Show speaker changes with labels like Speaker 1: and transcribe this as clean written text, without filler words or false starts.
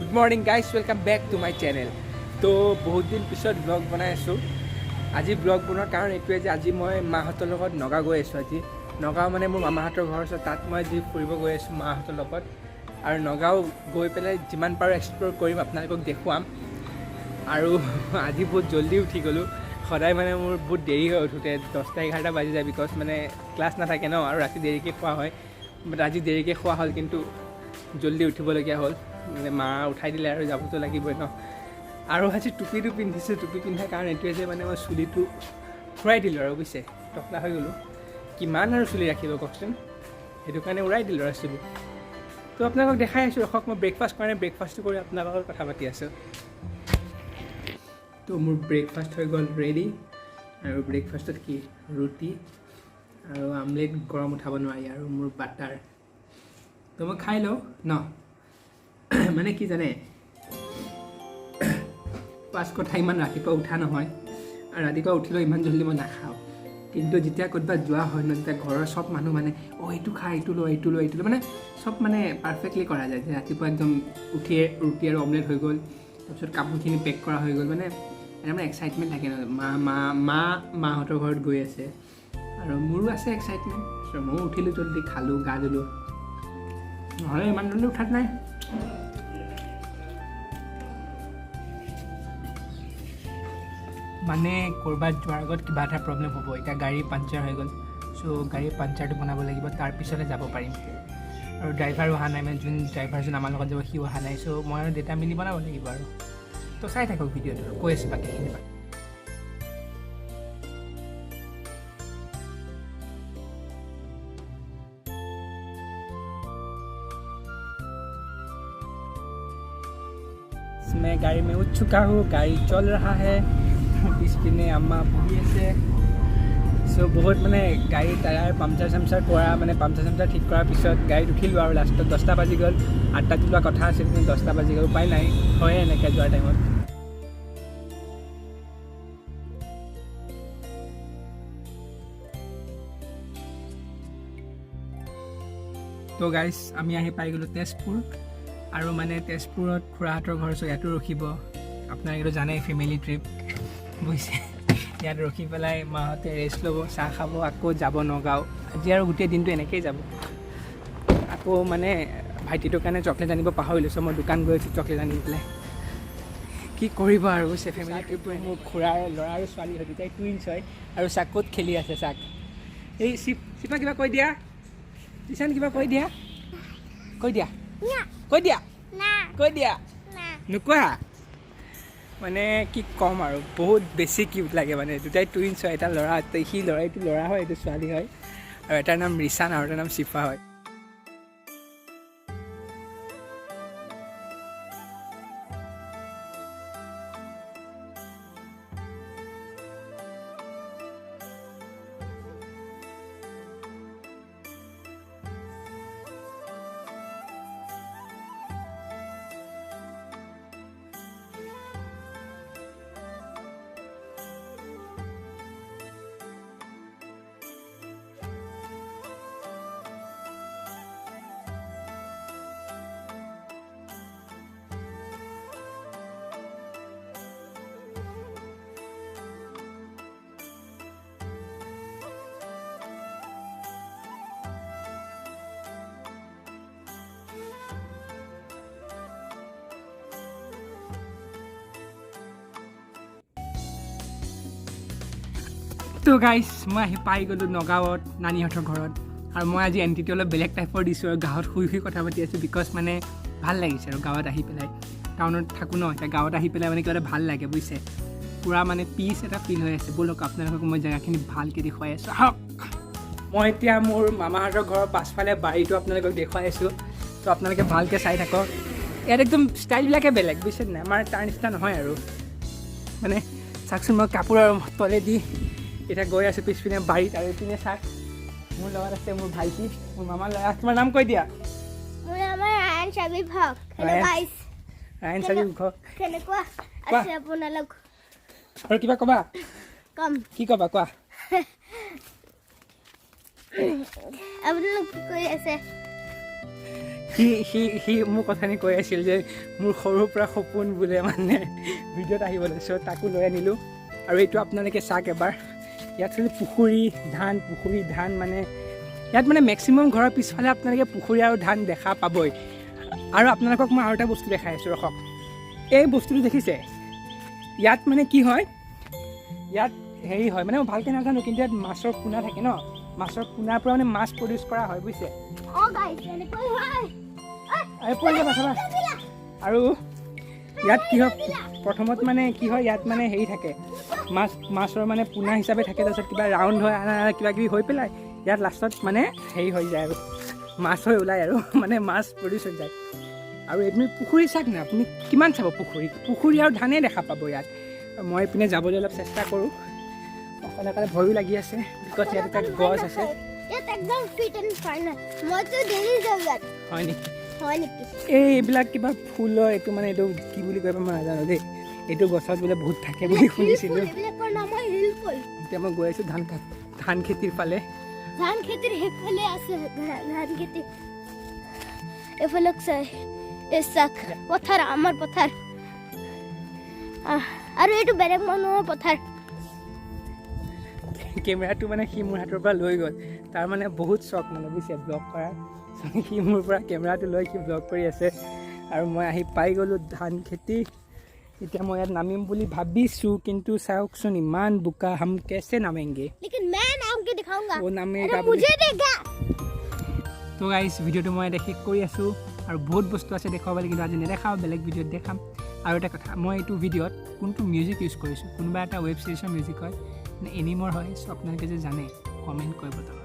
Speaker 1: Good morning guys, welcome back to my channel. তো বহুত দিন পিছত ব্লগ বনাই আছোঁ। আজি ব্লগ বনোৱাৰ কাৰণ এইটোৱে যে আজি মই মাহঁতৰ লগত নগাঁও গৈ আছোঁ। আজি নগাঁও মানে মোৰ মামাহঁতৰ ঘৰ আছে, তাত মই আজি ফুৰিব গৈ আছোঁ মাহঁতৰ লগত। আৰু নগাঁও গৈ পেলাই যিমান পাৰোঁ এক্সপ্ল'ৰ কৰিম, আপোনালোকক দেখুৱাম। আৰু আজি বহুত জল্দি উঠি গ'লোঁ। সদায় মানে মোৰ বহুত দেৰি হৈ উঠোঁতে, 10টা 11টা বাজি যায়, because মানে ক্লাছ নাথাকে ন, আৰু ৰাতি দেৰিকৈ খোৱা হয়। বাট আজি দেৰিকৈ খোৱা হ'ল, কিন্তু জল্দি উঠিবলগীয়া হ'ল। মানে মা উঠাই দিলে আৰু যাবতো লাগিবই ন। আৰু আজি টুপিটো পিন্ধিছোঁ। টুপি পিন্ধাৰ কাৰণ এইটোৱে যে মানে মই চুলিটো ফুৰাই দিলোঁ আৰু বুজিছে, টকলা হৈ গ'লোঁ। কিমান আৰু চুলি ৰাখিব কওকচোন? সেইটো কাৰণে উৰাই দিলোঁ আৰু চুলি। তো আপোনালোকক দেখাই আছোঁ, ৰখক। মই ব্ৰেকফাষ্ট কৰা নাই, ব্ৰেকফাষ্টটো কৰি আপোনালোকৰ লগত কথা পাতি আছোঁ। তো মোৰ ব্ৰেকফাষ্ট হৈ গ'ল ৰেডি। আৰু ব্ৰেকফাষ্টত কি? ৰুটি আৰু আমলেট, গৰম উঠাব নোৱাৰি, আৰু মোৰ বাটাৰ। তো মই খাই লওঁ ন। মানে কি জানে, পাঁচ কথা, ইমান ৰাতিপুৱা উঠা নহয় আৰু ৰাতিপুৱা উঠিলেও ইমান জল্দি মই নাখাওঁ। কিন্তু যেতিয়া ক'ৰবাত যোৱা হয় ন, তেতিয়া ঘৰৰ চব মানুহ মানে অঁ, এইটো খা, এইটো ল, এইটো ল, এইটো ল, মানে চব মানে পাৰফেক্টলি কৰা যায় যে ৰাতিপুৱা একদম উঠিয়ে ৰুটি আৰু অমলেট হৈ গ'ল, তাৰপিছত কাপোৰখিনি পেক কৰা হৈ গ'ল। মানে এটা মানে এক্সাইটমেণ্ট থাকে ন, মা মা মা মাহঁতৰ ঘৰত গৈ আছে আৰু মোৰো আছে এক্সাইটমেণ্ট। চ' ময়ো উঠিলোঁ জল্দি, খালোঁ, গা ধুলোঁ। নহ'লে ইমান জল্দি উঠাত নাই। মানে ক'ৰবাত যোৱাৰ আগত কিবা এটা প্ৰব্লেম হ'ব। এতিয়া গাড়ী পাংচাৰ হৈ গ'ল। চ' গাড়ী পাংচাৰটো বনাব লাগিব, তাৰপিছতহে যাব পাৰিম। আৰু ড্ৰাইভাৰো অহা নাই, মানে যোন ড্ৰাইভাৰজন আমাৰ লগত যাব সিও অহা নাই। চ' মই আৰু দেউতা মিলি বনাব লাগিব। আৰু তো চাই থাকক ভিডিঅ'টো, কৈ আছোঁ বাকীখিনি। मैं गाड़ी में उठ चुका हूँ, गाड़ी चल रहा है। পিছপিনে আম্মা বহি আছে। চ' বহুত মানে গাড়ী টায়াৰ পামচাৰ চামচাৰ কৰা, মানে পামচাৰ চামচাৰ ঠিক কৰাৰ পিছত গাড়ীত উঠিলোঁ। আৰু লাষ্টত 10টা বাজি গ'ল। 8টাত ওলোৱা কথা আছিল, কিন্তু 10টা বাজি গ'ল। উপায় নাই, হয়ে এনেকৈ যোৱাৰ টাইমত। তো গাইজ, আমি আহি পাই গ'লোঁ তেজপুৰ। আৰু মানে তেজপুৰত খুৰাহঁতৰ ঘৰ, চ' ইয়াতো ৰখিব। আপোনালোকেতো জানেই, ফেমিলি ট্ৰিপ, বুজিছে। ইয়াত ৰখি পেলাই মাহঁতে ৰেষ্ট ল'ব, চাহ খাব, আকৌ যাব নগাঁও। আজি আৰু গোটেই দিনটো এনেকেই যাব। আকৌ মানে ভাইটিটোৰ কাৰণে চকলেট আনিব পাহৰিলোঁ, চ' মই দোকান গৈ আছোঁ চকলেট আনি পেলাই। কি কৰিব আৰু, বুজিছে, ফেমিলি ট্ৰিপটো। মোৰ খুৰাৰ ল'ৰা আৰু ছোৱালী হয়, দুটাই টুইনছ হয়। আৰু চাক ক'ত খেলি আছে চাক। এই চিপা, কিবা কৈ দিয়া। জিচান, কিবা কৈ দিয়া, কৈ দিয়া, কৈ দিয়া, কৈ দিয়া। নোকোৱা? মানে কি ক'ম আৰু, বহুত বেছি কিউট লাগে। মানে দুটাই টুইনছ হয়, এটা ল'ৰা, সি ল'ৰা, এইটো ল'ৰা হয়, এইটো ছোৱালী হয়। আৰু এটাৰ নাম ৰিচান আৰু এটাৰ নাম চিফা হয়। তো গাইছ, মই আহি পাই গ'লোঁ নগাঁৱত নানীহঁতৰ ঘৰত। আৰু মই আজি এণ্ট্ৰিটো অলপ বেলেগ টাইপৰ দিছোঁ আৰু গাঁৱত শুই শুই কথা পাতি আছোঁ, because মানে ভাল লাগিছে আৰু গাঁৱত আহি পেলাই। টাউনত থাকোঁ ন, এতিয়া গাঁৱত আহি পেলাই মানে কিবা এটা ভাল লাগে, বুজিছে। পূৰা মানে পিচ এটা ফিল হৈ আছে। ব'লক, আপোনালোকক মই জেগাখিনি ভালকৈ দেখুৱাই আছোঁ, আহক। মই এতিয়া মোৰ মামাহঁতৰ ঘৰৰ পাছফালে বাৰীটো আপোনালোকক দেখুৱাই আছোঁ। তো আপোনালোকে ভালকৈ চাই থাকক। ইয়াত একদম ষ্টাইলবিলাকে বেলেগ, বুজিছে নাই? আমাৰ তাৰ নিচিনা নহয়। আৰু মানে চাওকচোন, মই কাপোৰৰ তলেদি এতিয়া গৈ আছোঁ পিছপিনে বাৰীত। আৰু এইপিনে চাওক, মোৰ লগত আছে মোৰ ভাইটি, মোৰ মামাৰ ল'ৰা। তোমাৰ নাম কৈ দিয়া।
Speaker 2: মোৰ নাম ৰায়ন শ্বাবিব হক। হেল্ল'
Speaker 1: ৰায়ন।
Speaker 2: গাইছ।
Speaker 1: ৰায়ন চাবিব হক।
Speaker 2: কেনেকুৱা
Speaker 1: কোৱা।
Speaker 2: আছে আপোনালোক?
Speaker 1: আৰু কিবা ক'বা?
Speaker 2: কম।
Speaker 1: কি ক'বা কোৱা।
Speaker 2: আপোনালোক কি কৰি আছে?
Speaker 1: সি সি সি মোক অথনি কৈ আছিল যে মোৰ সৰুৰ পৰা সপোন বোলে মানে ভিডিঅ'ত আহিবলৈ। চ' তাকো লৈ আনিলোঁ। আৰু এইটো আপোনালোকে চাওক এবাৰ, ইয়াত খালি পুখুৰী ধান, পুখুৰী ধান, মানে ইয়াত মানে মেক্সিমাম ঘৰৰ পিছফালে আপোনালোকে পুখুৰী আৰু ধান দেখা পাবই। আৰু আপোনালোকক মই আৰু এটা বস্তু দেখাই আছোঁ, ৰখক। এই বস্তুটো দেখিছে? ইয়াত মানে কি হয়, ইয়াত হেৰি হয়, মানে মই ভালকৈ নাজানো, কিন্তু ইয়াত মাছৰ পোনা থাকে ন, মাছৰ পোনাৰ পৰা মানে মাছ প্ৰডিউচ কৰা হয়, বুজিছে?
Speaker 2: অঁ গাইছ, এনেকৈ হয়।
Speaker 1: আৰু পৰি যাবা, চাবা। আৰু ইয়াত কি হয়, প্ৰথমত মানে কি হয়, ইয়াত মানে হেৰি থাকে, মাছৰ মানে পোনা হিচাপে থাকে, তাৰপিছত কিবা ৰাউণ্ড হয়, কিবা কিবি হৈ পেলাই ইয়াত লাষ্টত মানে হেৰি হৈ যায় আৰু মাছ হৈ ওলায় আৰু মানে মাছ প্ৰডিউচ হৈ যায়। আৰু এইপিনে পুখুৰী চাওক না, আপুনি কিমান চাব পুখুৰী, পুখুৰী আৰু ধানেই দেখা পাব ইয়াত। মই এইপিনে যাবলৈ অলপ চেষ্টা কৰোঁ, অকলে অকলে ভয়ো লাগি আছে, because ইয়াত এটা গছ আছে।
Speaker 2: ইয়াত একদম ফিট এণ্ড ফাইন। মইতো ডেইলি যাওঁ ইয়াত।
Speaker 1: হয় নেকি?
Speaker 2: হয় নেকি?
Speaker 1: এই এইবিলাক কিবা ফুলৰ, এইটো মানে এইটো কি বুলি কয় মই নাজানো দেই, এইটো গছত বোলে বহুত থাকে বুলি শুনিছিলোঁ।
Speaker 2: এইবিলাকৰ নাম হয় হিল ফুল।
Speaker 1: এতিয়া মই গৈ আছোঁ ধান খেতিৰ ফালে।
Speaker 2: ধান খেতিৰ সেইফালে আছে ধান খেতি। এইফালে চাই, এই চাক পথাৰ, আমাৰ পথাৰ। আৰু এইটো বেলেগ মানুহৰ পথাৰ।
Speaker 1: কেমেৰাটো মানে সি মোৰ হাতৰ পৰা লৈ গ'ল। তাৰ মানে বহুত চখ মানে, বুজিছে, ব্লগ কৰাৰ। সি মোৰ পৰা কেমেৰাটো লৈ সি ব্লগ কৰি আছে। আৰু মই আহি পাই গ'লোঁ ধান খেতি। এতিয়া মই ইয়াত নামিম বুলি ভাবিছোঁ, কিন্তু চাওকচোন ইমান বোকা, हम कैसे नामेंगे?
Speaker 2: लेकिन मैं नाम के दिखाऊंगा।
Speaker 1: वो नामेगा।
Speaker 2: अरे मुझे देगा।
Speaker 1: তো গাইজ, ভিডিঅ'টো মই ইয়াতে শেষ কৰি আছোঁ। আৰু বহুত বস্তু আছে দেখুৱাবলৈ, কিন্তু আজি নেদেখাওঁ, বেলেগ ভিডিঅ'ত দেখাম। আৰু এটা কথা, মই এইটো ভিডিঅ'ত কোনটো মিউজিক ইউজ কৰিছোঁ, কোনোবা এটা ৱেব ছিৰিজৰ মিউজিক হয় নে এনিমৰ হয়, চ' আপোনালোকে যে জানে কমেণ্ট কৰিব তলত।